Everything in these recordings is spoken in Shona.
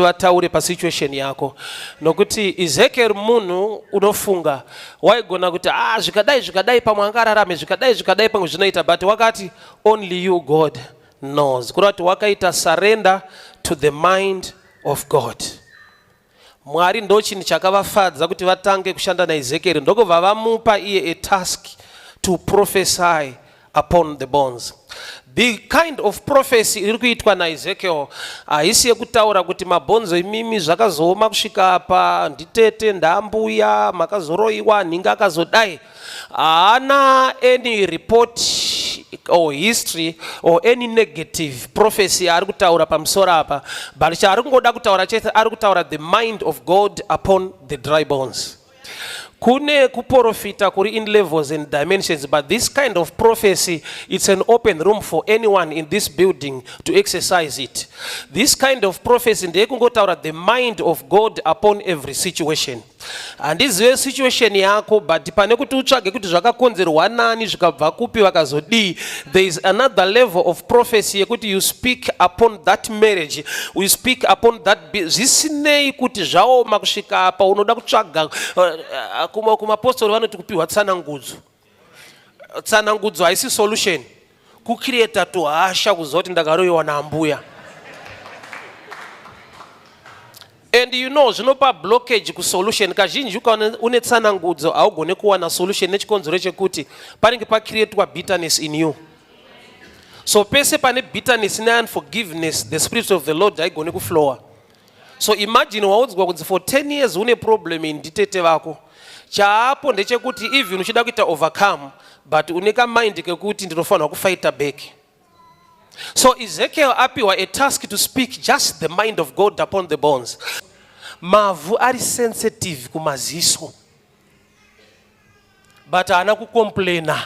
Vataure pasituation yako nokuti Ezekiel munhu unofunga waigona kuti ah, zvikadai zvikadai pamwe angararame, zvikadai zvikadai pamwe zvinoita, but wakati only you God knows, kureva kuti wakaita surrender to the mind of God. Mwari ndo chinhu chakavafadza kuti vatange kushanda naEzekiel, ndokubva vamupa iye a task to prophesy upon the bones. The kind of prophecy iri kuitwa naEzekiel haisi yekutaura kuti mabhonzo imimi zvakazooma kusvika apa, nditete ndambuya makazoroiwa nhinga akazodai. Haana any report or history or any negative prophecy yaari kutaura pamusoro apa, but chaari kungoda kutaura chete ari kutaura the mind of God upon the dry bones. Kune kuporofita kuri in levels and dimensions, but this kind of prophecy, it's an open room for anyone in this building to exercise it. This kind of prophecy ndeyekungotaura the mind of God upon every situation. Handizive situation yako, but pane kuti utsvage kuti zvakakonzerwa nani, zvikabva kupi, vakazodii, there is another level of prophecy yekuti you speak upon that marriage, you speak upon that, zvisinei kuti zvaoma kusvika apa, unoda kutsvaga kumapostori vanoti kupiwa tsanangudzo. Tsanangudzo haisi solution, kucreata tuhasha kuziva kuti ndakaroyiwa naambuya. And you know zvinopa blockage kusolution. Kazhinji ukaona une tsanangudzo haugone kuwana solution nechikonzero chekuti panenge pacreatwa bitterness in you. So pese pane bitterness neunforgiveness, the spirit of the Lord haigone kuflowa. So imagine waudzwa kunzi for 10 years une problem iyi nditete vako. Chaapo ndechekuti even uchida kuita overcome, but une kamind kekuti ndinofanirwa kufighta back. So Ezekiel apiwa a task to speak just the mind of God upon the bones. Mavhu ari sensitive kumaziso, but haana kucomplaina.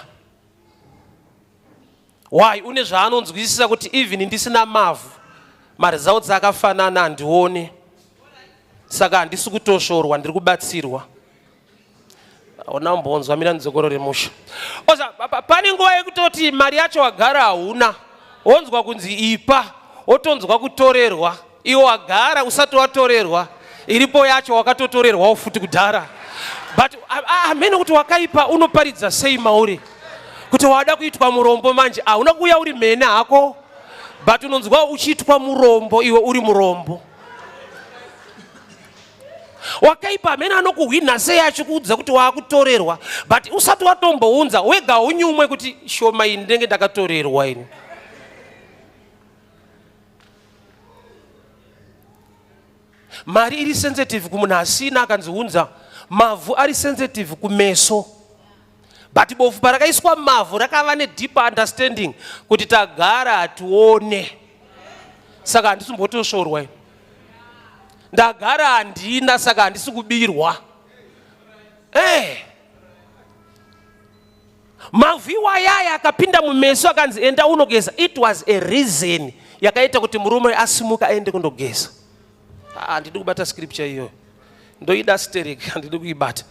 Why? Une zvaanonzwisisa kuti even ndisina mavhu, maresults akafanana, handione, saka handisi kutosvorwa, ndiri kubatsirwa. Ona mbonzwa mira ndzokoro remusha. Oza pane nguva yekutoti mari yacho wagara hauna, wonzwa kunzi ipa, wotonzwa kutorerwa. Iwe wagara usati watorerwa, iripo yacho wakatotorerwawo futi kudhara. But hamene kuti wakaipa unoparidza sei mauri kuti wada kuitwa murombo manje. Hauna kuuya uri mhene hako, but unonzwa uchiitwa murombo iwe uri murombo. Wakaipa hamene anokuhwinha sei achikuudza kuti waakutorerwa, but usati watombounza wega unyumwe kuti shoma iyi ndinenge ndakatorerwa ini. Mari iri sensitive kumunhu asina akanzi unza. Mavhu ari sensitive kumeso, but bofu parakaiswa mavhu rakava nedeep understanding kuti tagara hatione, saka handisi kumbotosvorwa ini. Ndagara handina, saka handisi kubirwa. Mavhu iwayaya akapinda mumeso akanzi enda unogeza. It was a reason yakaita kuti murume asimuka aende kundogeza. Handidi kubata scripture iyoyo, ndoida sterek, handidi kuibata.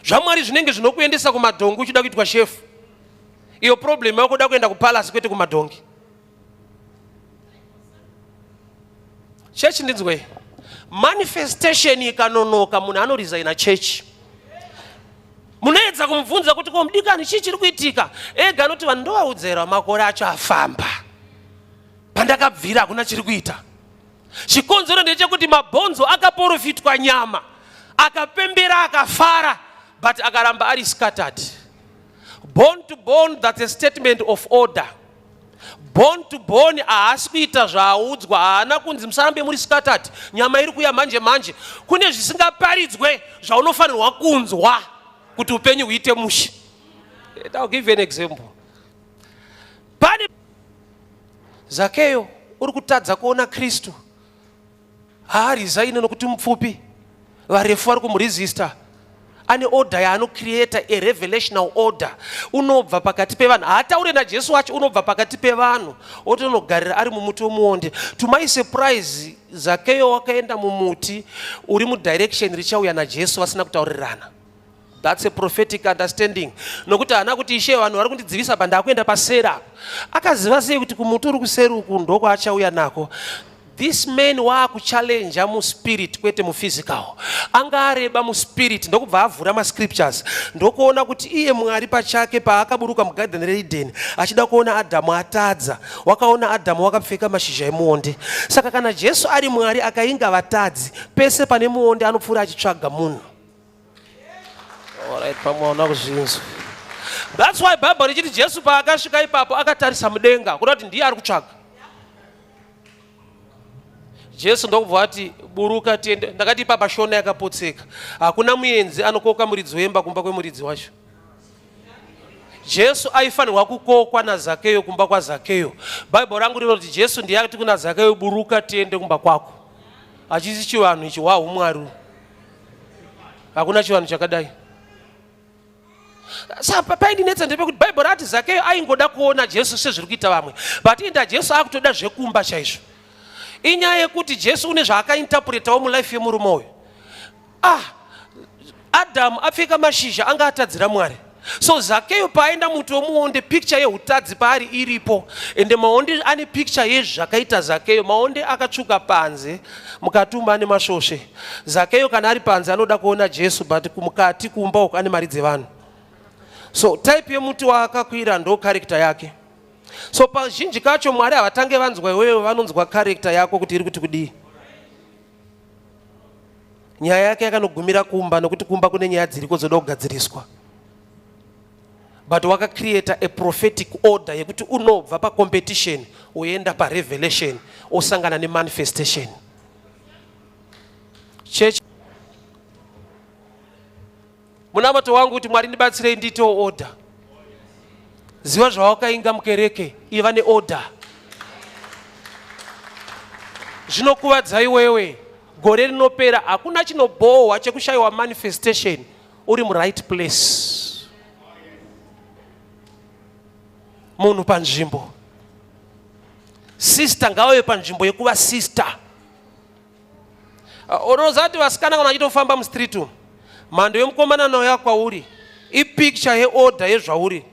ZvaMwari zvinenge zvinokuendesa kumadhongi uchida kuitwa shefu. Iyo problem yako kuda kuenda kupalace kwete kumadhongi. Chechi ndinzwei, manifestation ikanonoka munhu anoresigna chechi. Munoedza kumubvunza kuti ko mudikani chii chiri kuitika, ega anoti vanhu ndovaudzera makore acho afamba, pandakabvira hakuna chiri kuita. Chikonzero ndechekuti mabhonzo akaporofitwa nyama akapembera akafara, but akaramba ari scattered. Bone to bone, that's a statement of order. Bone to bone haasi kuita zvaaudzwa, haana kunzi musarambe muri scattered, nyama iri kuya manje manje. Kune zvisingaparidzwe zvaunofanirwa kunzwa kuti upenyu huite mushe. I'll give you an example. Pane Zakeyo uri kutadza kuona Kristu, haarizaine nokuti mupfupi, varefu vari kumuresista. Ane order yaanocreata, a revelational order. Unobva pakati pevanhu, haataure naJesu wacho, unobva pakati pevanhu otonogarira ari mumuti wemuonde. To my surprise, Zakeyo wakaenda mumuti uri mudirection richauya naJesu vasina kutaurirana. That's a prophetic understanding. Nokuti haana kuti ishe vanhu vari kundidzivisa pa ndakuenda paseri apa. Akaziva sei kuti kumuti uri kuseri uku ndokwaachauya nako? This man waakuchallenja muspirit kwete muphysical. Anga areba muspirit ndokubva avhura mascriptures ndokuona kuti iye Mwari pachake paakaburuka mugarden reEden achida kuona Adhamu atadza, wakaona Adhamu wakapfeka mashizha emuonde. Saka kana Jesu ari Mwari akainga vatadzi, pese pane muonde anopfuura achitsvaga munhu. Alright, pamwe hauna kuzvinzwa. That's why Bible richiti Jesu paakasvika ipapo akatarisa mudenga kuda kuti ndiye ari kutsvaga. Jesu ndokubva ati buruka tiende. Ndakati ipapa shona yakapotseka. Hakuna muenzi anokoka muridzi wemba kumba kwemuridzi wacho. Jesu aifanirwa kukokwa naZakeyo kumba kwaZakeyo. Bible rangu rinoti Jesu ndiye akati kuna Zakeyo buruka tiende kumba kwako. Hachisi chivanhu ichi hwahumwari. Hakuna chivanhu chakadai. Saka paindinetsa ndepekuti Bible rati Zakeyo aingoda kuona Jesu sezviri kuita vamwe. But inda Jesu akutoda zvekumba chaizvo. Inyaya yekuti Jesu une zvaakainterpretawo mulife yemurume uyu. Ah, Adamu apfeka mashizha anga atadzira Mwari. So Zakeyo paaenda muti wemuonde picture yehutadzi paari iripo ende maonde ane picture yezvakaita Zakeyo. Maonde akatsvuka panze mukati umu ane masvosve. Zakeyo kana ari panze anoda kuona Jesu but mukati kumba uku ane mari dzevanhu. So type yemuti waakakwira ndo character yake. So pazhinji kacho Mwari havatange vanzwa iwewe vanonzwa character yako kuti iri kuti kudii. Nyaya yake yakanogumira kumba nokuti kumba kune nyaya dziriko dzoda kugadziriswa. But wakacreata a prophetic order yekuti unobva pacompetition woenda parevelation osangana nemanifestation. Church munamato wangu kuti Mwari ndibatsirei ndiitewo order. Ziva zvawakainga mukereke, iva neorder. Zvinokuvadza iwewe gore rinopera hakuna chinobhohwa chekushayiwa manifestation uri muright place. Munhu panzvimbo, sister ngavave panzvimbo yekuva sister. Ah, unoziva kuti vasikana kana vachitofamba mustreet umu mhando yemukomana anouya kwauri ipicture yeorder yezvauri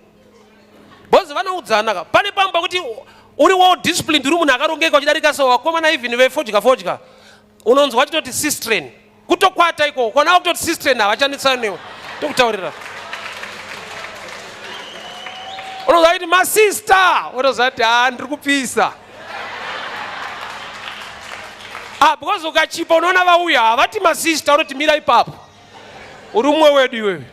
bcause vanoudzana ka pane pamwe pakuti uri well disciplined uri munhu akarongeka uchidarika so vakomana even vefodya fodya unonzwa vachitoti sistren kutokwata ikoko kona vakutoti sistren havachanetsana newe tokutaurira unoziva kuti masista unoziva kuti ha ndiri kupisa ah, because ukachipa unoona vauya havati masista unoti mira ipapo uri umwe wedu iwewe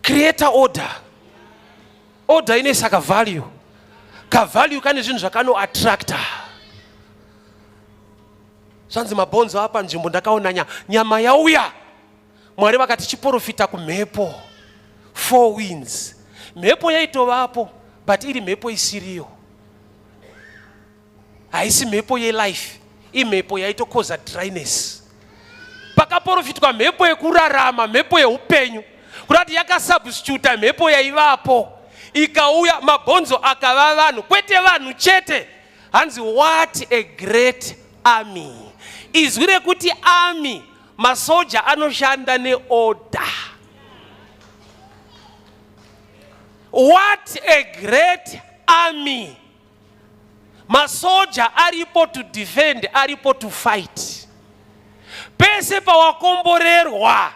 creator order Order inoisa ka value. Ka value kane zvinhu zvakano attracta. Zvanzi mabhonzo apa nzvimbo ndakaona nya, nyama yauya. Mwari vakati chiporofita kumhepo. Four winds. Mhepo yaitovapo but iri mhepo isiriyo. Haisi mhepo yelife, imhepo yaitokoza dryness. Pakaporofitwa mhepo yekurarama, mhepo yeupenyu, kuda kuti yakasubstituta mhepo yaivapo ikauya, mabhonzo akava vanhu, kwete vanhu chete. Hanzi what a great army. Izwi rekuti army, masoja anoshanda neorder. What a great army. Masoja aripo to defend, aripo to fight. Pese pawakomborerwa,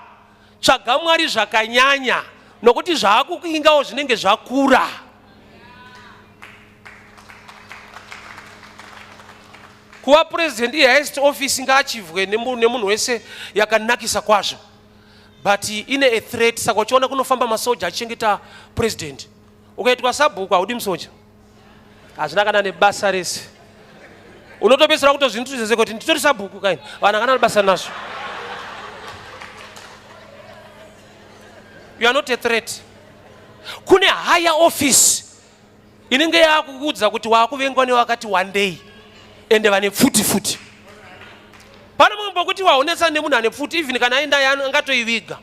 tsvaga Mwari zvakanyanya nokuti zvaakukuingawo zvinenge zvakura. Kuva president ihighest office ngaachivwe nemunhu wese yakanakisa kwazvo, but ine a threat. Saka uchiona kunofamba masoja achichengeta president, ukaitwa sabhuku haudi musoja. Hazvina kana nebasa rese. Unotopedzisira kutozvintudzese kuti nditori sabhuku kaini. Vanhu hakana nebasa nazvo. You are not a threat. Kune higher office inenge yakukuudza kuti wakuvengwa newakati one day ende vane pfuti futi. Pane mumwe pokuti waonesa nemunhu ane pfuti even kana aenda angatoiviga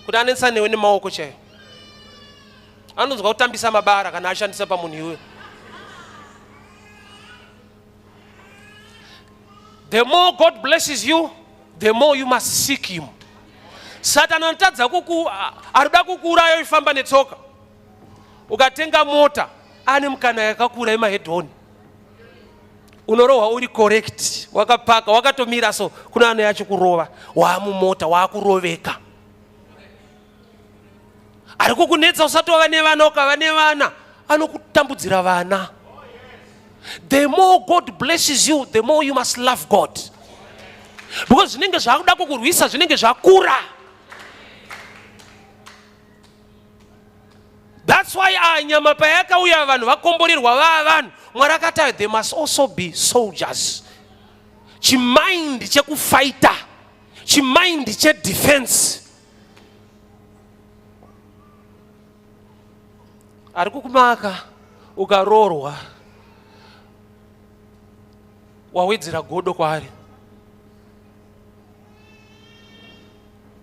kuti anetsa newe nemaoko chaiyo. Anonzwa kutambisa mabara kana ashandisa pamunhu iwe. The more God blesses you, the more you must seek him. Satani anotadza kuku arikuda kukuuraya uchifamba netsoka. Ukatenga mota ane mukana yakakura yemahedhoni. Unorohwa uri correct, wakapaka, wakatomira so kuna ano yacho kurova, waamumota, waakuroveka. Ari kukunetsa usati wava nevana, ukava nevana anokutambudzira vana. The more God blesses you, the more you must love God. Because zvinenge zvakuda kukurwisa zvinenge zvakura. That's why nyama payakauya vanhu vakomborerwa vaa vanhu, Mwari akati they must also be soldiers. Chimind chekufighter, chimind chedefense. Ari kukumaka ukaroorwa wawedzera godo kwaari.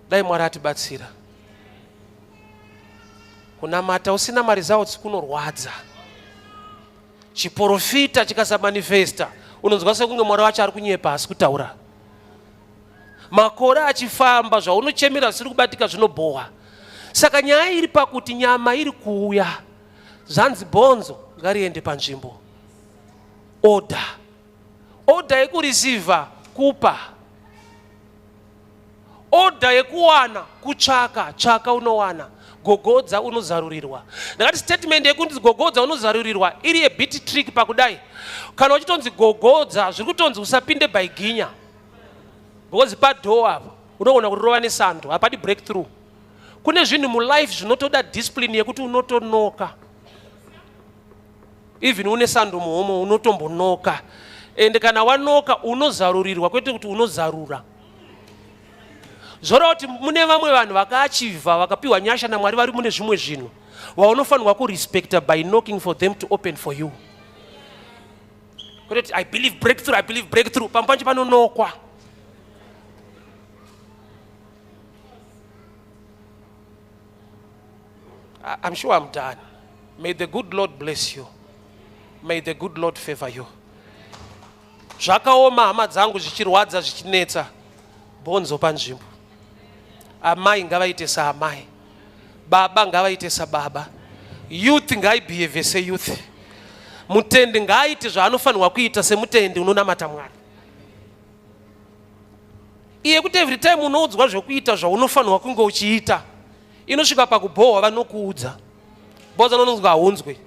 Dai Mwari atibatsira. Kunamata usina maresults kunorwadza. Chiporofita chikasamanifesta unonzwa sekunge Mwari wacho ari kunyepa asi kutaura. Makore achifamba zvaunochemera zvisiri kubatika zvinobhowa. Saka nyaya iri pakuti nyama iri kuuya, zvanzi bhonzo ngariende panzvimbo. Order. Order yekureceiver kupa. Order yekuwana kutsvaka, tsvaka unowana, gogodza unozarurirwa. Ndakati statement yekunzi gogodza unozarurirwa iri a bit trick pakudai. Kana uchitonzi gogodza zviri kutonzi usapinde by ginya. Because padoor apa unogona kurirova nesando, hapadi breakthrough. Kune zvinhu mulife zvinotoda discipline yekuti unotonoka. Even une sando muhomo unotombonoka. And kana wanoka unozarurirwa kwete kuti unozarura. Zvoreva kuti mune vamwe vanhu vakaachivha vakapiwa nyasha naMwari vari mune zvimwe zvinhu vaunofanirwa kurespecta by knocking for them to open for you. Kwete kuti I believe breakthrough, I believe breakthrough. Pamwe pacho panonokwa. I'm sure I'm done. May the good Lord bless you. May the good Lord favor you. Zvakaoma hama dzangu, zvichirwadza, zvichinetsa. Bhonzo panzvimbo. Amai ngavaite saamai. Baba ngavaite sababa. Youth ngaibehave seyouth. Mutendi ngaaite zvaanofanirwa kuita semutendi unonamata Mwari. Iye kuti every time unoudzwa zvekuita zvaunofanirwa kunge uchiita, inosvika pakubhohwa vanokuudza. Bhoza unonzwa haunzwe.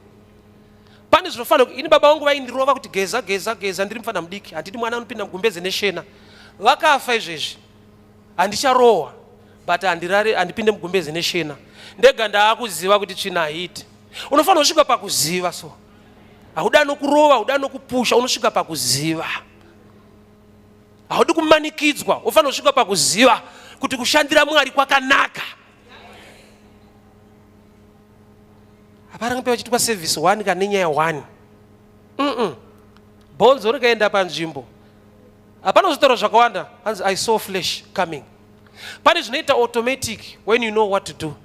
Pane zvinofanira ini baba vangu vaindirova kuti geza geza geza ndiri mufana mudiki, handidi mwana anopinda mugumbeze neshena. Vakafa izvezvi. Handicharohwa but handirare, handipinde mugumbeze neshena. Ndega ndaakuziva kuti tsvina haiiti. Unofanira kusvika pakuziva so. Hauda nokurova, hauda nokupusha, unosvika pakuziva. Haudi kumanikidzwa, unofanira kusvika pakuziva kuti kushandira Mwari kwakanaka. Hapana kupe vachiitwa service 1 kana nenyaya 1. Bhonzo rikaenda panzvimbo. Hapana kuzotaura zvakawanda. Hanzi I saw flesh coming. Pane zvinoita automatic when you know what to do.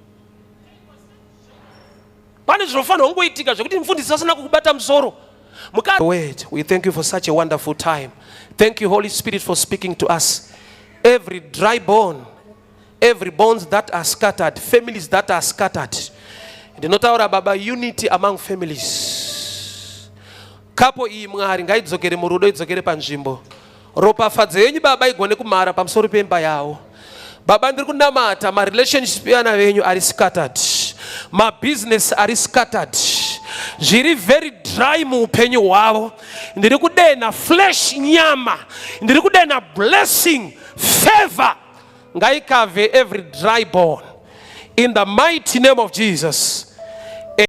Pane zvinofanira kungoitika zvekuti mufundisi asina kukubata musoro. Wait, we thank you for such a wonderful time. Thank you, Holy Spirit, for speaking to us. Every dry bone, every bones that are scattered, families that are scattered. Ndinotaura Baba, unity among families. Kapo iyi Mwari ngaidzokere murudo, idzokere panzvimbo. Ropafadzo yenyu Baba igone kumhara pamusoro pemba yavo. Baba, ndiri kunamata marelationship evana venyu ari scattered, mabusiness ari scattered, zviri very dry muupenyu hwavo. Ndiri kudena flesh, nyama, ndiri kudena blessing, favor ngaikave every dry bone in the mighty name of Jesus.